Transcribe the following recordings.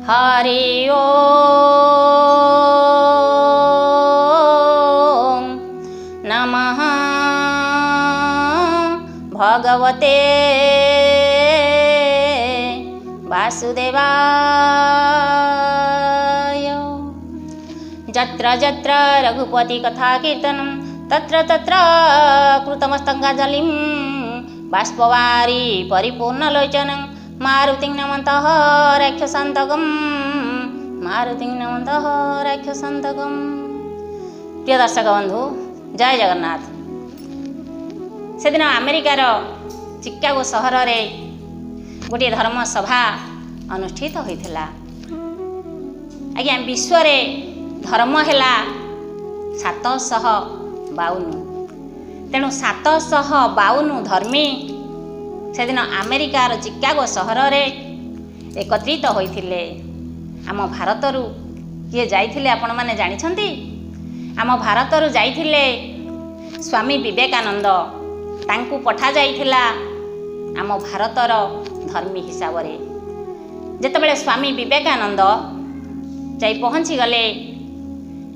ହରି ଓଁ ନମଃ ଭଗବତେ ବାସୁଦେବାୟ। ଯତ୍ର ଯତ୍ର ରଘୁପତି କଥା କୀର୍ତ୍ତନಂ, ତତ୍ର ତତ୍ର କୃତମସ୍ତକାଞ୍ଜଳିଂ, ବାଷ୍ପବାରୀ ପରିପୂର୍ଣ୍ଣଲୋଚନଂ, ମାରୁତିଂ ନମନ୍ତଃ ରାକ୍ଷସାନ୍ତକମ୍, ମାରୁତିଂ ନମନ୍ତଃ ରାକ୍ଷସାନ୍ତକମ୍। ପ୍ରିୟ ଦର୍ଶକ ବନ୍ଧୁ, ଜୟ ଜଗନ୍ନାଥ। ସେଦିନ ଆମେରିକାର ଚିକାଗୋ ସହରରେ ଗୋଟିଏ ଧର୍ମ ସଭା ଅନୁଷ୍ଠିତ ହୋଇଥିଲା। ଆଜ୍ଞା, ବିଶ୍ୱରେ ଧର୍ମ ହେଲା 752। ତେଣୁ 752 ଧର୍ମୀ ସେଦିନ ଆମେରିକାର ଚିକାଗୋ ସହରରେ ଏକତ୍ରିତ ହୋଇଥିଲେ। ଆମ ଭାରତରୁ କିଏ ଯାଇଥିଲେ ଆପଣମାନେ ଜାଣିଛନ୍ତି? ଆମ ଭାରତରୁ ଯାଇଥିଲେ ସ୍ୱାମୀ ବିବେକାନନ୍ଦ। ତାଙ୍କୁ ପଠାଯାଇଥିଲା ଆମ ଭାରତର ଧର୍ମୀ ହିସାବରେ। ଯେତେବେଳେ ସ୍ୱାମୀ ବିବେକାନନ୍ଦ ଯାଇ ପହଞ୍ଚିଗଲେ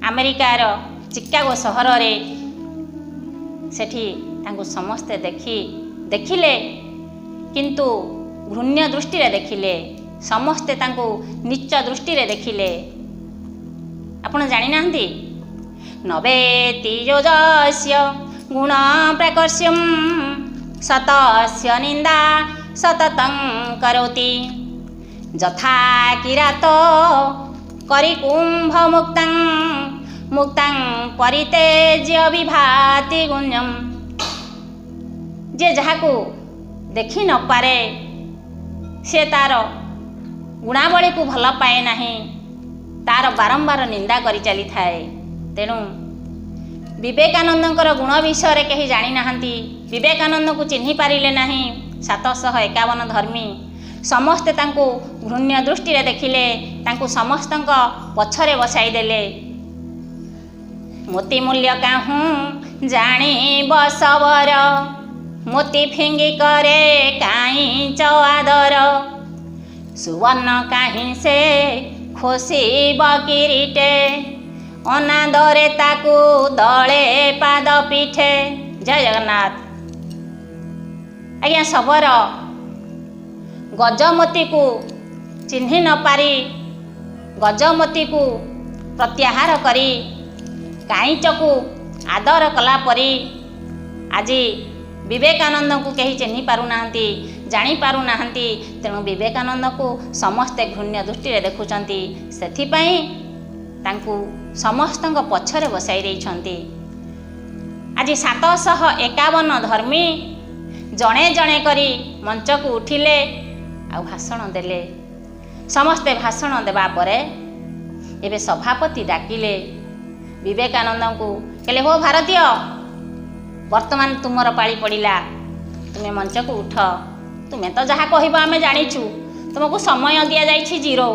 ଆମେରିକାର ଚିକାଗୋ ସହରରେ, ସେଠି ତାଙ୍କୁ ସମସ୍ତେ ଦେଖିଲେ, କିନ୍ତୁ ଘୃଣ୍ୟ ଦୃଷ୍ଟିରେ ଦେଖିଲେ। ସମସ୍ତେ ତାଙ୍କୁ ନୀଚ ଦୃଷ୍ଟିରେ ଦେଖିଲେ। ଆପଣ ଜାଣିନାହାନ୍ତି? ନବେତି ଯୋଜସ୍ୟ ଗୁଣ ପ୍ରାକର୍ଷ୍ୟಂ, ସତସ୍ୟ ନିନ୍ଦା ସତତଂ କରୋତି, ଯଥା କିରାତ କରିକୁମ୍ଭ ମୁକ୍ତାଂ, ମୁକ୍ତାଂ ପରିତେଜ୍ୟ ବିଭାତି ଗୁଞ୍ଜମ୍। ଯିଏ ଯାହାକୁ ଦେଖି ନପାରେ, ସେ ତାର ଗୁଣାବଳୀକୁ ଭଲ ପାଏ ନାହିଁ, ତାର ବାରମ୍ବାର ନିନ୍ଦା କରି ଚାଲିଥାଏ। ତେଣୁ ବିବେକାନନ୍ଦଙ୍କର ଗୁଣ ବିଷୟରେ କେହି ଜାଣିନାହାନ୍ତି, ବିବେକାନନ୍ଦଙ୍କୁ ଚିହ୍ନି ପାରିଲେ ନାହିଁ। 751 ଧର୍ମୀ ସମସ୍ତେ ତାଙ୍କୁ ଘୃଣ୍ୟ ଦୃଷ୍ଟିରେ ଦେଖିଲେ, ତାଙ୍କୁ ସମସ୍ତଙ୍କ ପଛରେ ବସାଇ ଦେଲେ। ମୋତି ମୂଲ୍ୟ କାହୁଁ ଜାଣିବ ଶବର, ମୋତି ଫିଙ୍ଗି କରେ କାଇଁଚ ଆଦର, ସୁବର୍ଣ୍ଣ କାହିଁ ସେ ଖୋସିବ କିରିଟେ, ଅନାଦରେ ତାକୁ ଦଳେ ପାଦ ପିଠେ। ଜୟ ଜଗନ୍ନାଥ। ଆଜ୍ଞା, ଶବର ଗଜମତିକୁ ଚିହ୍ନି ନପାରି ଗଜମତିକୁ ପ୍ରତ୍ୟାହାର କରି କାଇଁଚକୁ ଆଦର କଲା ପରି ଆଜି ବିବେକାନନ୍ଦଙ୍କୁ କେହି ଚିହ୍ନି ପାରୁନାହାନ୍ତି, ଜାଣିପାରୁନାହାନ୍ତି। ତେଣୁ ବିବେକାନନ୍ଦକୁ ସମସ୍ତେ ଘୃଣ୍ୟ ଦୃଷ୍ଟିରେ ଦେଖୁଛନ୍ତି, ସେଥିପାଇଁ ତାଙ୍କୁ ସମସ୍ତଙ୍କ ପଛରେ ବସାଇ ଦେଇଛନ୍ତି। ଆଜି 751 ଧର୍ମୀ ଜଣେ ଜଣେ କରି ମଞ୍ଚକୁ ଉଠିଲେ ଆଉ ଭାଷଣ ଦେଲେ। ସମସ୍ତେ ଭାଷଣ ଦେବା ପରେ ଏବେ ସଭାପତି ଡାକିଲେ ବିବେକାନନ୍ଦଙ୍କୁ, କହିଲେ, ହୋ ଭାରତୀୟ, ବର୍ତ୍ତମାନ ତୁମର ପାଳି ପଡ଼ିଲା, ତୁମେ ମଞ୍ଚକୁ ଉଠ। ତୁମେ ତ ଯାହା କହିବ ଆମେ ଜାଣିଛୁ। ତୁମକୁ ସମୟ ଦିଆଯାଇଛି ଜିରୋ,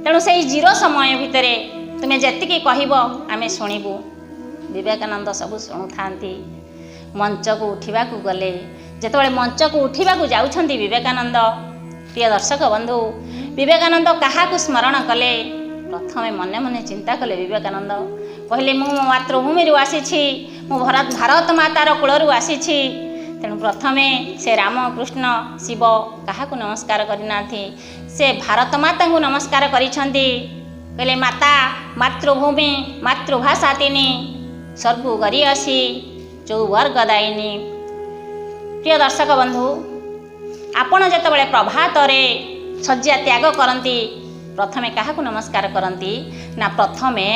ତେଣୁ ସେଇ ଜିରୋ ସମୟ ଭିତରେ ତୁମେ ଯେତିକି କହିବ ଆମେ ଶୁଣିବୁ। ବିବେକାନନ୍ଦ ସବୁ ଶୁଣୁଥାନ୍ତି। ମଞ୍ଚକୁ ଉଠିବାକୁ ଗଲେ। ଯେତେବେଳେ ମଞ୍ଚକୁ ଉଠିବାକୁ ଯାଉଛନ୍ତି ବିବେକାନନ୍ଦ, ପ୍ରିୟ ଦର୍ଶକ ବନ୍ଧୁ, ବିବେକାନନ୍ଦ କାହାକୁ ସ୍ମରଣ କଲେ? ପ୍ରଥମେ ମନେ ମନେ ଚିନ୍ତା କଲେ ବିବେକାନନ୍ଦ, କହିଲେ, ମୁଁ ମୋ ମାତୃଭୂମିରୁ ଆସିଛି, ମୁଁ ଭାରତ ମାତାର କୂଳରୁ ଆସିଛି। ତେଣୁ ପ୍ରଥମେ ସେ ରାମ, କୃଷ୍ଣ, ଶିବ କାହାକୁ ନମସ୍କାର କରିନାହାନ୍ତି, ସେ ଭାରତ ମାତାଙ୍କୁ ନମସ୍କାର କରିଛନ୍ତି। କହିଲେ, ମାତା ମାତୃଭୂମି ମାତୃଭାଷା ତିନି, ସର୍ବୁ ଗରିୟସୀ ଚୌବର୍ଗ ଦାୟିନୀ। ପ୍ରିୟ ଦର୍ଶକ ବନ୍ଧୁ, ଆପଣ ଯେତେବେଳେ ପ୍ରଭାତରେ ଶଯ୍ୟା ତ୍ୟାଗ କରନ୍ତି, ପ୍ରଥମେ କାହାକୁ ନମସ୍କାର କରନ୍ତି? ନା, ପ୍ରଥମେ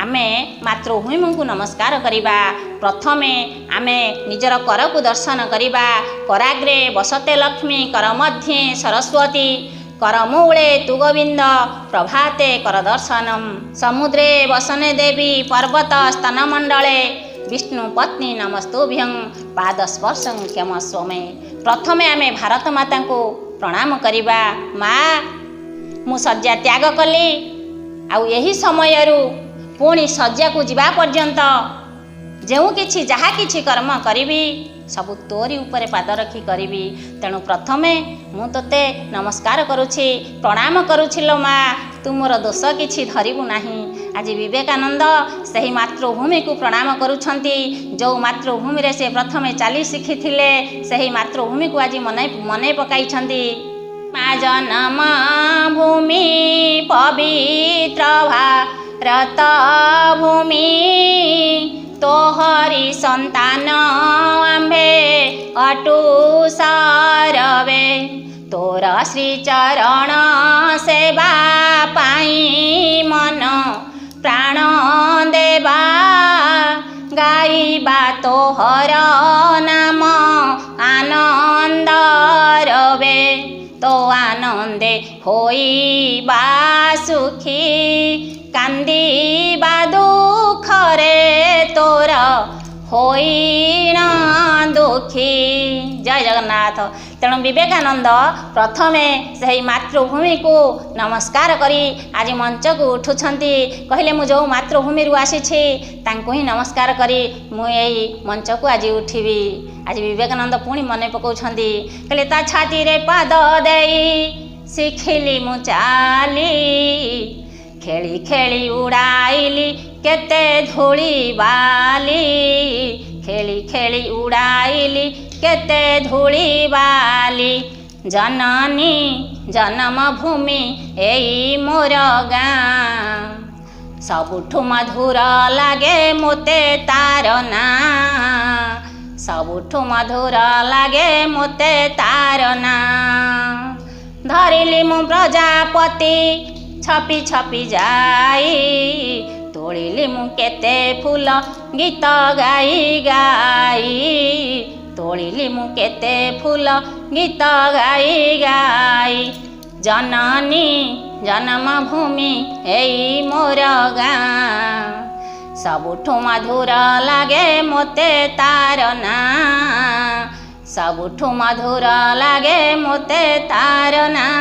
ଆମେ ମାତୃଭୂମିଙ୍କୁ ନମସ୍କାର କରିବା। ପ୍ରଥମେ ଆମେ ନିଜର କରକୁ ଦର୍ଶନ କରିବା। କରାଗ୍ରେ ବସତେ ଲକ୍ଷ୍ମୀ, କର ମଧ୍ୟେ ସରସ୍ୱତୀ, କରମୂଳେ ତୁ ଗୋବିନ୍ଦ, ପ୍ରଭାତେ କର ଦର୍ଶନମ୍। ସମୁଦ୍ରେ ବସନେ ଦେବୀ, ପର୍ବତ ସ୍ତନମଣ୍ଡଳେ, ବିଷ୍ଣୁ ପତ୍ନୀ ନମସ୍ତୁଭ୍ୟଂ, ପାଦ ସ୍ପର୍ଶଂ କ୍ଷମସ୍ୱ ମେ। ପ୍ରଥମେ ଆମେ ଭାରତ ମାତାଙ୍କୁ ପ୍ରଣାମ କରିବା। ମା, ମୁଁ ଶଯ୍ୟା ତ୍ୟାଗ କଲି, ଆଉ ଏହି ସମୟରୁ ପୁଣି ଶଯ୍ୟାକୁ ଯିବା ପର୍ଯ୍ୟନ୍ତ ଯେଉଁ କିଛି ଯାହା କିଛି କର୍ମ କରିବି, ସବୁ ତୋରି ଉପରେ ପାଦ ରଖି କରିବି। ତେଣୁ ପ୍ରଥମେ ମୁଁ ତୋତେ ନମସ୍କାର କରୁଛି, ପ୍ରଣାମ କରୁଛି ଲୋ ମା, ତୁ ମୋର ଦୋଷ କିଛି ଧରିବୁ ନାହିଁ। ଆଜି ବିବେକାନନ୍ଦ ସେହି ମାତୃଭୂମିକୁ ପ୍ରଣାମ କରୁଛନ୍ତି, ଯେଉଁ ମାତୃଭୂମିରେ ସେ ପ୍ରଥମେ ଚାଲି ଶିଖିଥିଲେ, ସେହି ମାତୃଭୂମିକୁ ଆଜି ମନେ ପକାଇଛନ୍ତି। ମା ଜନମ ଭୂମି ପବିତ୍ର ଭାରତ ଭୂମି, ତୋହରି ସନ୍ତାନ ଆମ୍ଭେ ଅଟୁ ସରବେ, ତୋର ଶ୍ରୀଚରଣ ସେବା ପାଇଁ ମନ ପ୍ରାଣ ଦେବା, ଗାଇବା ତୋହର ନାମ ଆନନ୍ଦ ରବେ, ତୋ ଆନନ୍ଦେ ହୋଇବା ସୁଖୀ, କାନ୍ଦିବା ଦୁଃଖରେ ତୋର ହୋଇଣ ଦୁଃଖୀ। ଜୟ ଜଗନ୍ନାଥ। ତେଣୁ ବିବେକାନନ୍ଦ ପ୍ରଥମେ ସେହି ମାତୃଭୂମିକୁ ନମସ୍କାର କରି ଆଜି ମଞ୍ଚକୁ ଉଠୁଛନ୍ତି। କହିଲେ, ମୁଁ ଯେଉଁ ମାତୃଭୂମିରୁ ଆସିଛି ତାଙ୍କୁ ହିଁ ନମସ୍କାର କରି ମୁଁ ଏଇ ମଞ୍ଚକୁ ଆଜି ଉଠିବି। ଆଜି ବିବେକାନନ୍ଦ ପୁଣି ମନେ ପକାଉଛନ୍ତି, କହିଲେ, ତା ଛାତିରେ ପାଦ ଦେଇ ଶିଖିଲି ମୁଁ ଚାଲି, ଖେଳି ଖେଳି ଉଡ଼ାଇଲି କେତେ ଧୂଳି ବାଲି, ଖେଳି ଖେଳି ଉଡ଼ାଇଲି କେତେ ଧୂଳି ବାଲି, ଜନନୀ ଜନ୍ମଭୂମି ଏଇ ମୋର ଗାଁ, ସବୁଠୁ ମଧୁର ଲାଗେ ମୋତେ ତାର ନାଁ, ସବୁଠୁ ମଧୁର ଲାଗେ ମୋତେ ତାର ନାଁ। ଧରିଲି ମୁଁ ପ୍ରଜାପତି ଛପି ଛପି ଯାଇ, ତୋଳିଲି ମୁଁ କେତେ ଫୁଲ ଗୀତ ଗାଇ ଗାଇ, ତୋଳିଲି ମୁଁ କେତେ ଫୁଲ ଗୀତ ଗାଇ ଗାଇ, ଜନନୀ ଜନ୍ମଭୂମି ଏଇ ମୋର ଗାଁ, ସବୁଠୁ ମଧୁର ଲାଗେ ମୋତେ ତାର ନାଁ, ସବୁଠୁ ମଧୁର ଲାଗେ ମୋତେ ତାର ନାଁ।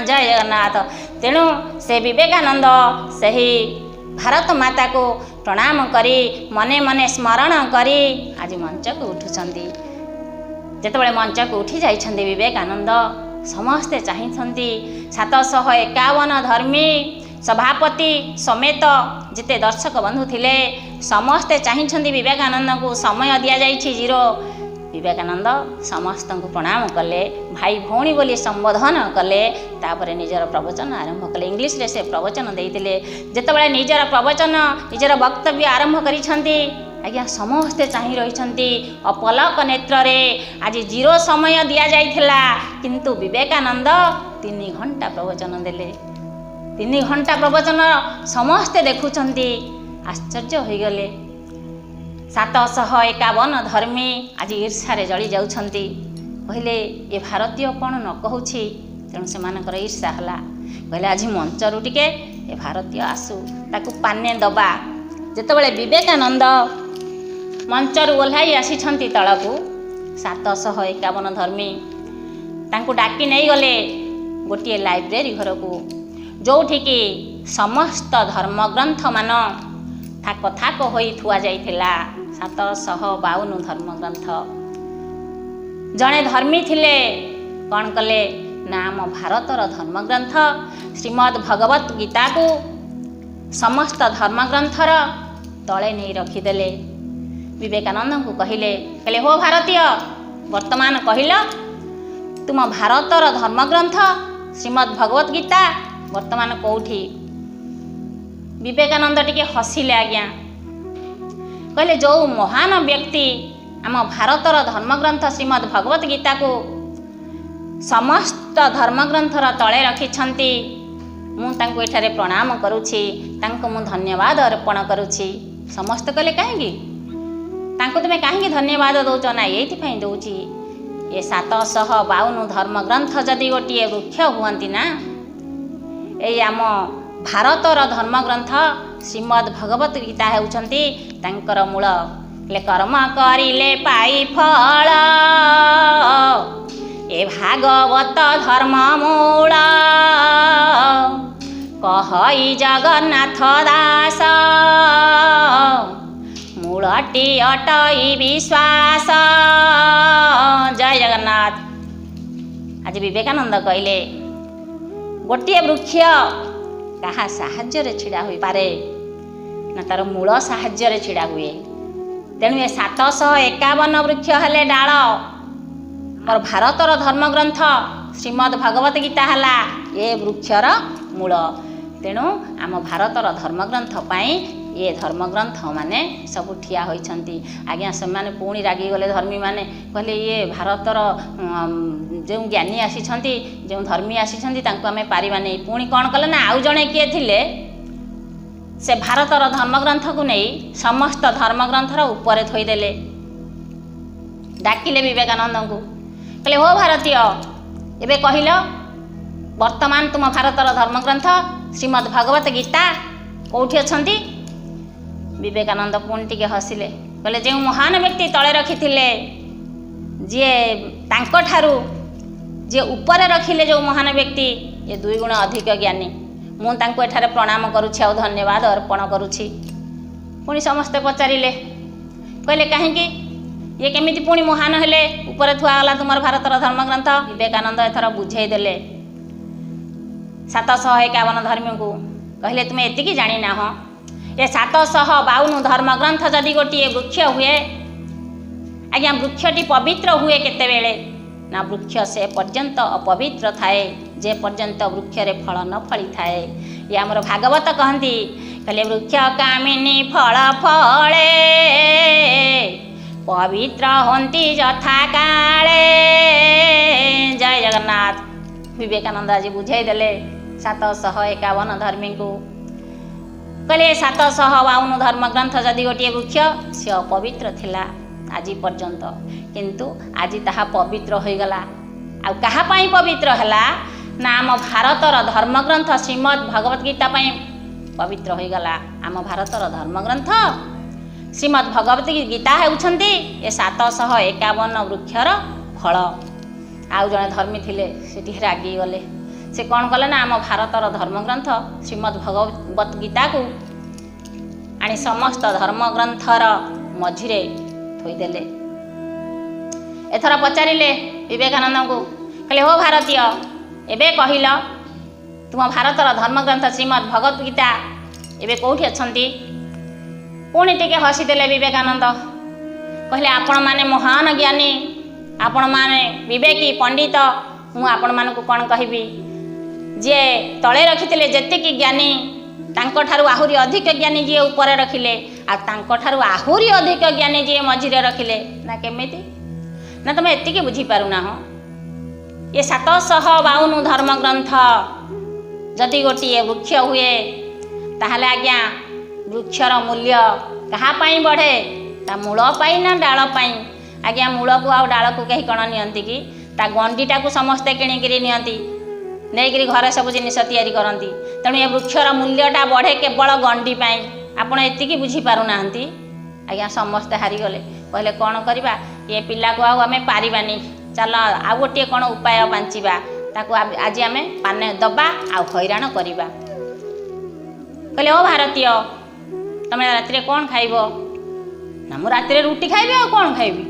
ଜୟ ଜଗନ୍ନାଥ। ତେଣୁ ସେ ବିବେକାନନ୍ଦ ସେହି ଭାରତ ମାତାକୁ ପ୍ରଣାମ କରି ମନେ ମନେ ସ୍ମରଣ କରି ଆଜି ମଞ୍ଚକୁ ଉଠୁଛନ୍ତି। ଯେତେବେଳେ ମଞ୍ଚକୁ ଉଠି ଯାଇଛନ୍ତି ବିବେକାନନ୍ଦ, ସମସ୍ତେ ଚାହିଁଛନ୍ତି, 751 ଧର୍ମୀ ସଭାପତି ସମେତ ଯେତେ ଦର୍ଶକ ବନ୍ଧୁ ଥିଲେ ସମସ୍ତେ ଚାହିଁଛନ୍ତି ବିବେକାନନ୍ଦଙ୍କୁ। ସମୟ ଦିଆଯାଇଛି 0। ବିବେକାନନ୍ଦ ସମସ୍ତଙ୍କୁ ପ୍ରଣାମ କଲେ, ଭାଇ ଭଉଣୀ ବୋଲି ସମ୍ବୋଧନ କଲେ, ତାପରେ ନିଜର ପ୍ରବଚନ ଆରମ୍ଭ କଲେ। ଇଂଲିଶରେ ସେ ପ୍ରବଚନ ଦେଇଥିଲେ। ଯେତେବେଳେ ନିଜର ପ୍ରବଚନ, ନିଜର ବକ୍ତବ୍ୟ ଆରମ୍ଭ କରିଛନ୍ତି ଆଜ୍ଞା, ସମସ୍ତେ ଚାହିଁ ରହିଛନ୍ତି ଅପଲକ ନେତ୍ରରେ। ଆଜି 0 ସମୟ ଦିଆଯାଇଥିଲା, କିନ୍ତୁ ବିବେକାନନ୍ଦ 3 ଘଣ୍ଟା ପ୍ରବଚନ ଦେଲେ। 3 ଘଣ୍ଟା ପ୍ରବଚନ ସମସ୍ତେ ଦେଖୁଛନ୍ତି, ଆଶ୍ଚର୍ଯ୍ୟ ହୋଇଗଲେ। 751 ଧର୍ମୀ ଆଜି ଈର୍ଷାରେ ଜଳି ଯାଉଛନ୍ତି। କହିଲେ, ଏ ଭାରତୀୟ କ'ଣ ନ କହୁଛି? ତେଣୁ ସେମାନଙ୍କର ଈର୍ଷା ହେଲା। କହିଲେ, ଆଜି ମଞ୍ଚରୁ ଟିକେ ଏ ଭାରତୀୟ ଆସୁ, ତାକୁ ପାନେ ଦବା। ଯେତେବେଳେ ବିବେକାନନ୍ଦ ମଞ୍ଚରୁ ଓହ୍ଲାଇ ଆସିଛନ୍ତି ତଳକୁ, 751 ଧର୍ମୀ ତାଙ୍କୁ ଡାକି ନେଇଗଲେ ଗୋଟିଏ ଲାଇବ୍ରେରୀ ଘରକୁ, ଯେଉଁଠିକି ସମସ୍ତ ଧର୍ମଗ୍ରନ୍ଥମାନ ଥାକ ଥାକ ହୋଇ ଥୁଆ ଯାଇଥିଲା। 752 ଧର୍ମଗ୍ରନ୍ଥ। ଜଣେ ଧର୍ମୀ ଥିଲେ, କ'ଣ କଲେ ନା ଆମ ଭାରତର ଧର୍ମଗ୍ରନ୍ଥ ଶ୍ରୀମଦ୍ ଭଗବତ ଗୀତାକୁ ସମସ୍ତ ଧର୍ମଗ୍ରନ୍ଥର ତଳେ ନେଇ ରଖିଦେଲେ। ବିବେକାନନ୍ଦଙ୍କୁ କହିଲେ, କହିଲେ, ହୋ ଭାରତୀୟ, ବର୍ତ୍ତମାନ କହିଲ ତୁମ ଭାରତର ଧର୍ମଗ୍ରନ୍ଥ ଶ୍ରୀମଦ୍ ଭଗବତ ଗୀତା ବର୍ତ୍ତମାନ କେଉଁଠି? ବିବେକାନନ୍ଦ ଟିକେ ହସିଲେ ଆଜ୍ଞା। କହିଲେ, ଯେଉଁ ମହାନ ବ୍ୟକ୍ତି ଆମ ଭାରତର ଧର୍ମଗ୍ରନ୍ଥ ଶ୍ରୀମଦ୍ ଭଗବତ ଗୀତାକୁ ସମସ୍ତ ଧର୍ମଗ୍ରନ୍ଥର ତଳେ ରଖିଛନ୍ତି, ମୁଁ ତାଙ୍କୁ ଏଠାରେ ପ୍ରଣାମ କରୁଛି, ତାଙ୍କୁ ମୁଁ ଧନ୍ୟବାଦ ଅର୍ପଣ କରୁଛି। ସମସ୍ତେ କହିଲେ, କାହିଁକି ତାଙ୍କୁ ତୁମେ କାହିଁକି ଧନ୍ୟବାଦ ଦେଉଛ? ନା, ଏଇଥିପାଇଁ ଦେଉଛି, ଏ 752 ଧର୍ମଗ୍ରନ୍ଥ ଯଦି ଗୋଟିଏ ବୃକ୍ଷ ହୁଅନ୍ତି ନା, ଏଇ ଆମ ଭାରତର ଧର୍ମଗ୍ରନ୍ଥ ଶ୍ରୀମଦ୍ ଭଗବତ ଗୀତା ହେଉଛନ୍ତି ତାଙ୍କର ମୂଳ। ହେଲେ କର୍ମ କରିଲେ ପାଇ ଫଳ, ଏ ଭାଗବତ ଧର୍ମ ମୂଳ, କହଇ ଜଗନ୍ନାଥ ଦାସ। ମୂଳଟି ଅଟଇ ବିଶ୍ୱାସ। ଜୟ ଜଗନ୍ନାଥ। ଆଜି ବିବେକାନନ୍ଦ କହିଲେ, ଗୋଟିଏ ବୃକ୍ଷ କାହା ସାହାଯ୍ୟରେ ଛିଡ଼ା ହୋଇପାରେ ନା, ତାର ମୂଳ ସାହାଯ୍ୟରେ ଛିଡ଼ା ହୁଏ। ତେଣୁ ଏ 751 ବୃକ୍ଷ ହେଲେ ଡାଳ। ଆମର ଭାରତର ଧର୍ମଗ୍ରନ୍ଥ ଶ୍ରୀମଦ୍ ଭଗବତ ଗୀତା ହେଲା ଏ ବୃକ୍ଷର ମୂଳ। ତେଣୁ ଆମ ଭାରତର ଧର୍ମଗ୍ରନ୍ଥ ପାଇଁ ଏ ଧର୍ମଗ୍ରନ୍ଥ ମାନେ ସବୁ ଠିଆ ହୋଇଛନ୍ତି। ଆଜ୍ଞା, ସେମାନେ ପୁଣି ରାଗିଗଲେ। ଧର୍ମୀମାନେ କହିଲେ, ଇଏ ଭାରତର ଯେଉଁ ଜ୍ଞାନୀ ଆସିଛନ୍ତି, ଯେଉଁ ଧର୍ମୀ ଆସିଛନ୍ତି, ତାଙ୍କୁ ଆମେ ପାରିବାନି। ପୁଣି କ'ଣ କଲେ ନା, ଆଉ ଜଣେ କିଏ ଥିଲେ, ସେ ଭାରତର ଧର୍ମଗ୍ରନ୍ଥକୁ ନେଇ ସମସ୍ତ ଧର୍ମଗ୍ରନ୍ଥର ଉପରେ ଥୋଇଦେଲେ। ଡାକିଲେ ବିବେକାନନ୍ଦଙ୍କୁ, କହିଲେ, ହୋ ଭାରତୀୟ, ଏବେ କହିଲ, ବର୍ତ୍ତମାନ ତୁମ ଭାରତର ଧର୍ମଗ୍ରନ୍ଥ ଶ୍ରୀମଦ୍ ଭଗବତ ଗୀତା କେଉଁଠି ଅଛନ୍ତି? ବିବେକାନନ୍ଦ ପୁଣି ଟିକେ ହସିଲେ। କହିଲେ, ଯେଉଁ ମହାନ ବ୍ୟକ୍ତି ତଳେ ରଖିଥିଲେ, ଯିଏ ତାଙ୍କଠାରୁ ଯିଏ ଉପରେ ରଖିଲେ, ଯେଉଁ ମହାନ ବ୍ୟକ୍ତି, ଏ ଦୁଇ ଗୁଣ ଅଧିକ ଜ୍ଞାନୀ। ମୁଁ ତାଙ୍କୁ ଏଠାରେ ପ୍ରଣାମ କରୁଛି ଆଉ ଧନ୍ୟବାଦ ଅର୍ପଣ କରୁଛି। ପୁଣି ସମସ୍ତେ ପଚାରିଲେ, କହିଲେ, କାହିଁକି, ଇଏ କେମିତି ପୁଣି ମହାନ ହେଲେ, ଉପରେ ଥୁଆ ହେଲା ତୁମର ଭାରତର ଧର୍ମଗ୍ରନ୍ଥ? ବିବେକାନନ୍ଦ ଏଥର ବୁଝେଇ ଦେଲେ 751 ଧର୍ମୀଙ୍କୁ। କହିଲେ, ତୁମେ ଏତିକି ଜାଣିନାହ, ଏ 752 ଧର୍ମଗ୍ରନ୍ଥ ଯଦି ଗୋଟିଏ ବୃକ୍ଷ ହୁଏ, ଆଜ୍ଞା, ବୃକ୍ଷଟି ପବିତ୍ର ହୁଏ କେତେବେଳେ ନା, ବୃକ୍ଷ ସେ ପର୍ଯ୍ୟନ୍ତ ଅପବିତ୍ର ଥାଏ ଯେ ପର୍ଯ୍ୟନ୍ତ ବୃକ୍ଷରେ ଫଳ ନ ଫଳିଥାଏ। ଇଏ ଆମର ଭାଗବତ କହନ୍ତି, କହିଲେ, ବୃକ୍ଷ କାମିନୀ ଫଳ ଫଳେ, ପବିତ୍ର ହୁଅନ୍ତି ଯଥା କାଳେ। ଜୟ ଜଗନ୍ନାଥ। ବିବେକାନନ୍ଦ ଆଜି ବୁଝେଇ ଦେଲେ 751 ଧର୍ମୀଙ୍କୁ। କହିଲେ, 752 ଧର୍ମଗ୍ରନ୍ଥ ଯଦି ଗୋଟିଏ ବୃକ୍ଷ, ସେ ଅପବିତ୍ର ଥିଲା ଆଜି ପର୍ଯ୍ୟନ୍ତ, କିନ୍ତୁ ଆଜି ତାହା ପବିତ୍ର ହୋଇଗଲା। ଆଉ କାହା ପାଇଁ ପବିତ୍ର ହେଲା ନା, ଆମ ଭାରତର ଧର୍ମଗ୍ରନ୍ଥ ଶ୍ରୀମଦ୍ ଭଗବତ ଗୀତା ପାଇଁ ପବିତ୍ର ହୋଇଗଲା। ଆମ ଭାରତର ଧର୍ମଗ୍ରନ୍ଥ ଶ୍ରୀମଦ୍ ଭଗବତ ଗୀତା ହେଉଛନ୍ତି ଏ 751 ବୃକ୍ଷର ଫଳ। ଆଉ ଜଣେ ଧର୍ମୀ ଥିଲେ, ସେଠି ରାଗିଗଲେ। ସେ କ'ଣ କଲେ ନା, ଆମ ଭାରତର ଧର୍ମଗ୍ରନ୍ଥ ଶ୍ରୀମଦ୍ ଭଗବତ ଗୀତାକୁ ଆଣି ସମସ୍ତ ଧର୍ମଗ୍ରନ୍ଥର ମଝିରେ ଥୋଇଦେଲେ। ଏଥର ପଚାରିଲେ ବିବେକାନନ୍ଦଙ୍କୁ, କହିଲେ, ହୋ ଭାରତୀୟ, ଏବେ କହିଲ, ତୁମ ଭାରତର ଧର୍ମଗ୍ରନ୍ଥ ଶ୍ରୀମଦ୍ ଭଗବତ ଗୀତା ଏବେ କେଉଁଠି ଅଛନ୍ତି? ପୁଣି ଟିକେ ହସିଦେଲେ ବିବେକାନନ୍ଦ। କହିଲେ, ଆପଣମାନେ ମହାନ ଜ୍ଞାନୀ, ଆପଣମାନେ ବିବେକୀ ପଣ୍ଡିତ, ମୁଁ ଆପଣମାନଙ୍କୁ କ'ଣ କହିବି? ଯିଏ ତଳେ ରଖିଥିଲେ ଯେତିକି ଜ୍ଞାନୀ, ତାଙ୍କଠାରୁ ଆହୁରି ଅଧିକ ଜ୍ଞାନୀ ଯିଏ ଉପରେ ରଖିଲେ, ଆଉ ତାଙ୍କଠାରୁ ଆହୁରି ଅଧିକ ଜ୍ଞାନୀ ଯିଏ ମଝିରେ ରଖିଲେ। ନା କେମିତି ନା, ତମେ ଏତିକି ବୁଝିପାରୁନାହ, ଏ 752 ଧର୍ମଗ୍ରନ୍ଥ ଯଦି ଗୋଟିଏ ବୃକ୍ଷ ହୁଏ, ତାହେଲେ ଆଜ୍ଞା, ବୃକ୍ଷର ମୂଲ୍ୟ କାହା ପାଇଁ ବଢ଼େ? ତା ମୂଳ ପାଇଁ ନା ଡାଳ ପାଇଁ? ଆଜ୍ଞା, ମୂଳକୁ ଆଉ ଡାଳକୁ କେହି କ'ଣ ନିଅନ୍ତି କି? ତା ଗଣ୍ଡିଟାକୁ ସମସ୍ତେ କିଣିକିରି ନିଅନ୍ତି, ନେଇକିରି ଘରେ ସବୁ ଜିନିଷ ତିଆରି କରନ୍ତି। ତେଣୁ ଏ ବୃକ୍ଷର ମୂଲ୍ୟଟା ବଢ଼େ କେବଳ ଗଣ୍ଡି ପାଇଁ। ଆପଣ ଏତିକି ବୁଝିପାରୁନାହାନ୍ତି। ଆଜ୍ଞା, ସମସ୍ତେ ହାରିଗଲେ। କହିଲେ, କ'ଣ କରିବା? ଏ ପିଲାକୁ ଆଉ ଆମେ ପାରିବାନି। ଚାଲ, ଆଉ ଗୋଟିଏ କ'ଣ ଉପାୟ ପାଞ୍ଚିବା। ତାକୁ ଆଜି ଆମେ ପାନେ ଦବା ଆଉ ହଇରାଣ କରିବା। କହିଲେ, ଓ ଭାରତୀୟ, ତମେ ରାତିରେ କ'ଣ ଖାଇବ? ନା, ମୁଁ ରାତିରେ ରୁଟି ଖାଇବି, ଆଉ କ'ଣ ଖାଇବି?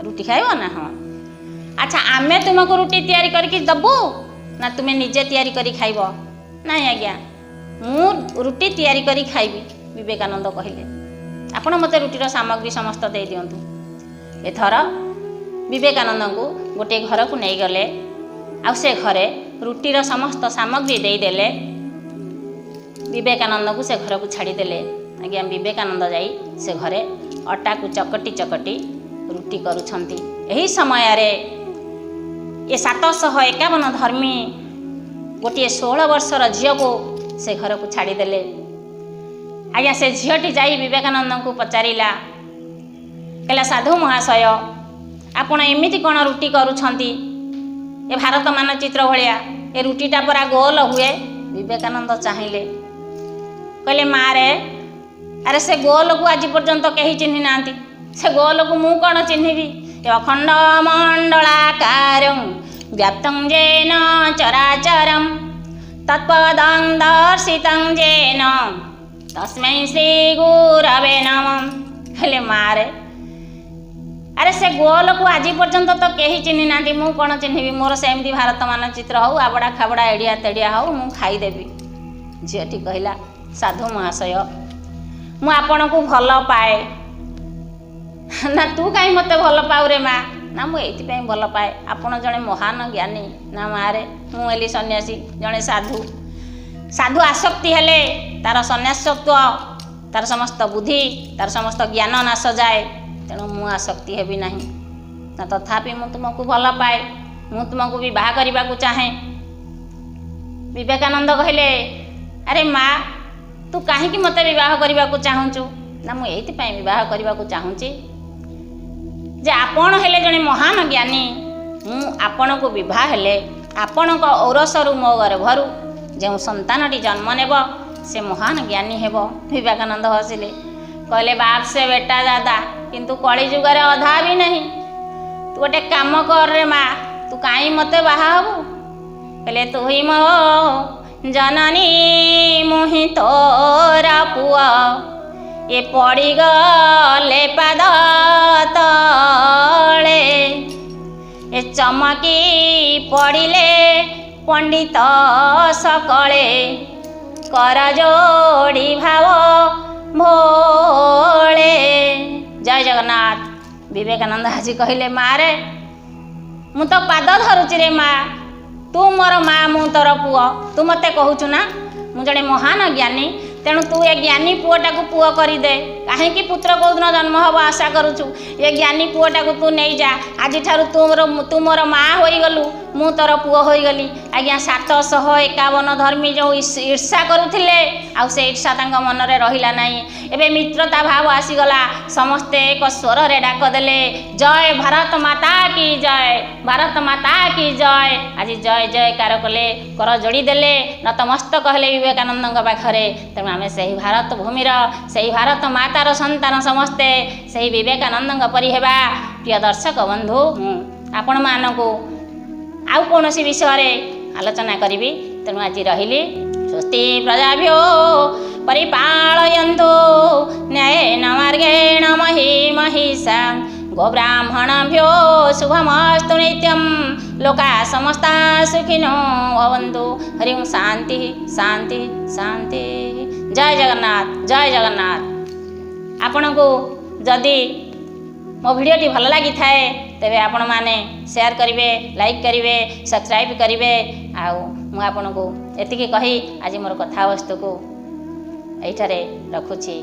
ରୁଟି ଖାଇବ? ନା, ହଁ। ଆଚ୍ଛା, ଆମେ ତୁମକୁ ରୁଟି ତିଆରି କରିକି ଦେବୁ ନା ତୁମେ ନିଜେ ତିଆରି କରି ଖାଇବ? ନାଇଁ ଆଜ୍ଞା, ମୁଁ ରୁଟି ତିଆରି କରି ଖାଇବି। ବିବେକାନନ୍ଦ କହିଲେ, ଆପଣ ମୋତେ ରୁଟିର ସାମଗ୍ରୀ ସମସ୍ତ ଦେଇଦିଅନ୍ତୁ। ଏଥର ବିବେକାନନ୍ଦଙ୍କୁ ଗୋଟିଏ ଘରକୁ ନେଇଗଲେ ଆଉ ସେ ଘରେ ରୁଟିର ସମସ୍ତ ସାମଗ୍ରୀ ଦେଇଦେଲେ। ବିବେକାନନ୍ଦଙ୍କୁ ସେ ଘରକୁ ଛାଡ଼ିଦେଲେ। ଆଜ୍ଞା, ବିବେକାନନ୍ଦ ଯାଇ ସେ ଘରେ ଅଟାକୁ ଚକଟି ଚକଟି ରୁଟି କରୁଛନ୍ତି। ଏହି ସମୟରେ ଏ 751 ଧର୍ମୀ ଗୋଟିଏ 16 ବର୍ଷର ଝିଅକୁ ସେ ଘରକୁ ଛାଡ଼ିଦେଲେ। ଆଜ୍ଞା, ସେ ଝିଅଟି ଯାଇ ବିବେକାନନ୍ଦଙ୍କୁ ପଚାରିଲା, କହିଲା, ସାଧୁ ମହାଶୟ, ଆପଣ ଏମିତି କ'ଣ ରୁଟି କରୁଛନ୍ତି? ଏ ଭାରତ ମାନଚିତ୍ର ଭଳିଆ ଏ ରୁଟିଟା ପରା ଗୋଲ ହୁଏ। ବିବେକାନନ୍ଦ ଚାହିଁଲେ, କହିଲେ, ମାରେ, ଆରେ ସେ ଗୋଲକୁ ଆଜି ପର୍ଯ୍ୟନ୍ତ କେହି ଚିହ୍ନି ନାହାନ୍ତି, ସେ ଗୋଲକୁ ମୁଁ କ'ଣ ଚିହ୍ନିବି? ଏ ଅଖଣ୍ଡ ମଣ୍ଡଳାକାରଂ ବ୍ୟାପ୍ତଂ ଯେନ ଚରାଚରಂ ତତ୍ପଦଂ ଦର୍ଶିତଂ ଯେନ ତସ୍ମୈ ଶ୍ରୀ ଗୁରବେ ନମଃ। ହେଲେ ମାରେ, ଆରେ ସେ ଗୋଲକୁ ଆଜି ପର୍ଯ୍ୟନ୍ତ ତ କେହି ଚିହ୍ନି ନାହାନ୍ତି, ମୁଁ କ'ଣ ଚିହ୍ନିବି? ମୋର ସେମିତି ଭାରତ ମାନଚିତ୍ର ହଉ, ଆବଡ଼ା ଖାବଡ଼ା ଏଡ଼ିଆ ତେଡ଼ିଆ ହଉ, ମୁଁ ଖାଇଦେବି। ଝିଅଟି କହିଲା, ସାଧୁ ମହାଶୟ, ମୁଁ ଆପଣଙ୍କୁ ଭଲ ପାଏ। ନା, ତୁ କାହିଁ ମୋତେ ଭଲ ପାଉରେ ମା? ନା, ମୁଁ ଏଇଥିପାଇଁ ଭଲ ପାଏ, ଆପଣ ଜଣେ ମହାନ ଜ୍ଞାନୀ। ନା ମାରେ, ମୁଁ ହେଲି ସନ୍ନ୍ୟାସୀ, ଜଣେ ସାଧୁ। ସାଧୁ ଆସକ୍ତି ହେଲେ ତାର ସନ୍ନ୍ୟାସତ୍ୱ, ତାର ସମସ୍ତ ବୁଦ୍ଧି, ତାର ସମସ୍ତ ଜ୍ଞାନ ନାଶ ଯାଏ, ତେଣୁ ମୁଁ ଆସକ୍ତି ହେବି ନାହିଁ। ନା, ତଥାପି ମୁଁ ତୁମକୁ ଭଲ ପାଏ, ମୁଁ ତୁମକୁ ବିବାହ କରିବାକୁ ଚାହେଁ। ବିବେକାନନ୍ଦ କହିଲେ, ଆରେ ମା, ତୁ କାହିଁକି ମୋତେ ବିବାହ କରିବାକୁ ଚାହୁଁଛୁ? ନା, ମୁଁ ଏଇଥିପାଇଁ ବିବାହ କରିବାକୁ ଚାହୁଁଛି ଯେ ଆପଣ ହେଲେ ଜଣେ ମହାନ ଜ୍ଞାନୀ। ମୁଁ ଆପଣଙ୍କୁ ବିବାହ ହେଲେ ଆପଣଙ୍କ ଔରସରୁ, ମୋ ଗର୍ଭରୁ ଯେଉଁ ସନ୍ତାନଟି ଜନ୍ମ ନେବ, ସେ ମହାନ ଜ୍ଞାନୀ ହେବ। ବିବେକାନନ୍ଦ ହସିଲେ, କହିଲେ, बाप से बेटा ज़्यादा, କିନ୍ତୁ କଳି ଯୁଗରେ ଅଧା ବି ନାହିଁ। ତୁ ଗୋଟେ କାମ କରରେ ମା, ତୁ କାହିଁ ମୋତେ ବାହା ହବୁ? କହିଲେ, ତୁହି ମୋ ଜନନୀ, ମୁହିଁ ତୋର ପୁଅ, ଏ ପଡ଼ିଗଲେ ପାଦ ତଳେ, ଏ ଚମକି ପଡ଼ିଲେ ପଣ୍ଡିତ ସକଳେ, କର ଯୋଡ଼ି ଭାବ ଭୋଳେ। ଜୟ ଜଗନ୍ନାଥ। ବିବେକାନନ୍ଦ ଆଜି କହିଲେ, ମାରେ, ମୁଁ ତ ପାଦ ଧରୁଛି ରେ ମା, ତୁ ମୋର ମା, ମୁଁ ତୋର ପୁଅ। ତୁ ମୋତେ କହୁଛୁ ନା ମୁଁ ଜଣେ ମହାନ ଜ୍ଞାନୀ, ତେଣୁ ତୁ ଏ ଜ୍ଞାନୀ ପୁଅଟାକୁ ପୁଅ କରିଦେ। କାହିଁକି ପୁତ୍ର କେଉଁଦିନ ଜନ୍ମ ହେବ ଆଶା କରୁଛୁ? ଏ ଜ୍ଞାନୀ ପୁଅଟାକୁ ତୁ ନେଇଯା। ଆଜିଠାରୁ ତୁ ମୋର ମା ହୋଇଗଲୁ, ମୁଁ ତୋର ପୁଅ ହୋଇଗଲି। ଆଜ୍ଞା, 751 ଧର୍ମୀ ଯେଉଁ ଈର୍ଷା କରୁଥିଲେ, ଆଉ ସେ ଈର୍ଷା ତାଙ୍କ ମନରେ ରହିଲା ନାହିଁ। ଏବେ ମିତ୍ରତା ଭାବ ଆସିଗଲା। ସମସ୍ତେ ଏକ ସ୍ୱରରେ ଡାକ ଦେଲେ, ଜୟ ଭାରତ ମାତା କି ଜୟ, ଭାରତ ମାତା କି ଜୟ। ଆଜି ଜୟ ଜୟକାର କଲେ, କର ଯୋଡ଼ି ଦେଲେ, ନତମସ୍ତକ ହେଲେ ବିବେକାନନ୍ଦଙ୍କ ପାଖରେ। ତେଣୁ ଆମେ ସେହି ଭାରତ ଭୂମିର, ସେହି ଭାରତ ମାତାର ସନ୍ତାନ ସମସ୍ତେ ସେହି ବିବେକାନନ୍ଦଙ୍କ ପରି ହେବା। ପ୍ରିୟ ଦର୍ଶକ ବନ୍ଧୁ, ମୁଁ ଆପଣମାନଙ୍କୁ ଆଉ କୌଣସି ବିଷୟରେ ଆଲୋଚନା କରିବି, ତେଣୁ ଆଜି ରହିଲି। ସ୍ୱସ୍ତି ପ୍ରଜାଭ୍ୟୋ ପରିପାଳୟନ୍ତୁ ନ୍ୟାୟେନ ମାର୍ଗେଣ ମହୀ ମହିଷା, ଗୋବ୍ରାହ୍ମଣଭ୍ୟୋ ଶୁଭମସ୍ତୁ ନିତ୍ୟಂ, ଲୋକା ସମସ୍ତା ସୁଖିନୋ ଭବନ୍ତୁ। ହରି ଓଁ ଶାନ୍ତି ଶାନ୍ତି ଶାନ୍ତି। ଜୟ ଜଗନ୍ନାଥ, ଜୟ ଜଗନ୍ନାଥ। ଆପଣଙ୍କୁ ଯଦି ମୋ ଭିଡ଼ିଓଟି ଭଲ ଲାଗିଥାଏ, ତେବେ ଆପଣମାନେ ସେୟାର କରିବେ, ଲାଇକ୍ କରିବେ, ସବସ୍କ୍ରାଇବ୍ କରିବେ। ଆଉ ମୁଁ ଆପଣଙ୍କୁ ଏତିକି କହି ଆଜି ମୋର କଥାବସ୍ତୁକୁ ଏଇଠାରେ ରଖୁଛି।